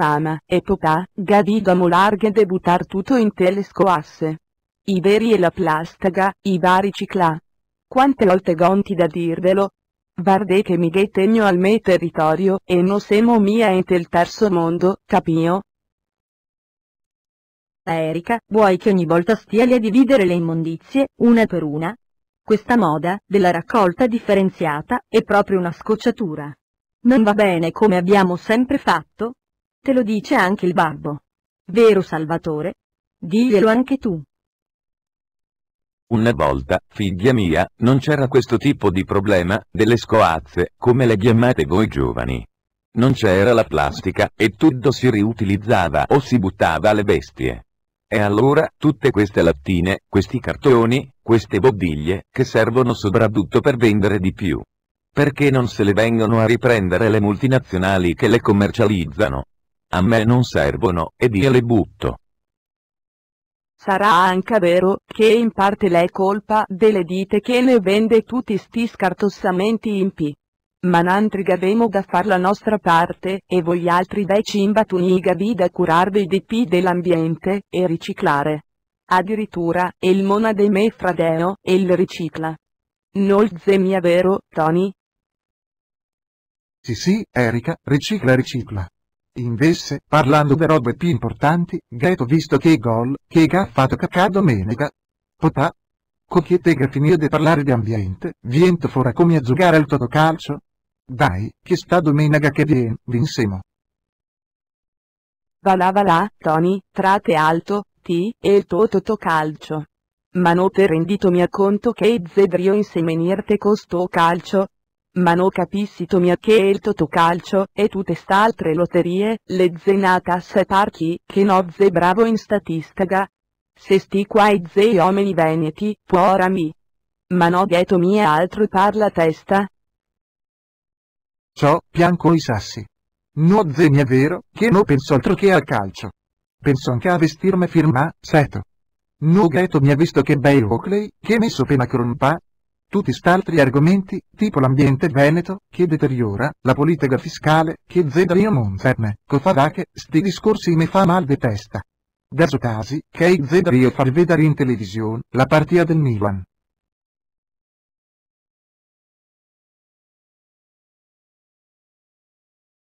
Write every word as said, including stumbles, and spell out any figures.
mama e papà, ga dito a mo larghe de butar tuto inte le scoasse. I veri e la plastaga, i va riciclà. Quante volte gonti da dirvelo? Vardè che mi ghe tegno al me teritorio, e no semo mia inte el terso mondo, capìo? Erika, vuoi che ogni volta stia lì a dividere le immondizie, una per una? Questa moda, della raccolta differenziata, è proprio una scocciatura. Non va bene come abbiamo sempre fatto? Te lo dice anche il babbo. Vero, Salvatore? Diglielo anche tu. Una volta, figlia mia, non c'era questo tipo di problema, delle scoazze, come le chiamate voi giovani. Non c'era la plastica, e tutto si riutilizzava o si buttava alle bestie. E allora, tutte queste lattine, questi cartoni, queste bottiglie, che servono soprattutto per vendere di più. Perché non se le vengono a riprendere le multinazionali che le commercializzano? A me non servono, ed io le butto. Sarà anca vero che in parte l'è colpa dele dite che ne vende tuti sti scartosamenti in pi. Ma nantri gavemo da far la nostra parte, e voialtri veci imbatunì gavì da curarve de pi de l'ambiente, e riciclare. Adiritura, el mona de me fradeo, el ricicla. Nol xe mia vero, Toni? Sì, sì, Erika, ricicla, ricicla. Invese, parlando de robe pi importanti, gheto visto che gol che ga fato Kakà domenega? Pota? Co che te ga finìo de parlare de ambiente, vien fora co mia zugare al Totocalcio? Dai, che sta domenega che vien, vinsemo. Va là, va là, Toni, trate alto, ti, e el to Totocalcio. Ma no te rendito mia conto che xe drio insemenirte co sto calcio? Ma no capisito mia che el Totocalcio, e tute st'altre loterie, le xe na tasa par chi che no xe bravo in statistaga? Se sti qua i xe i omeni veneti, pora mi. Ma no gheto mia altro par la testa? Ciò, pian coi sasi. No xe mia vero, che no penso altro che al calcio. Penso anca a vestirme firmà, seto. No gheto mia visto che bei Oakley, che me so pena crompà? Tuti st'altri argomenti, tipo l'ambiente veneto, che deteriora, la politica fiscale, che xe drio monzerne, co fa vache, sti discorsi me fa mal de testa. Deso tasi, che i xe drio far vedare in television, la partia del Milan.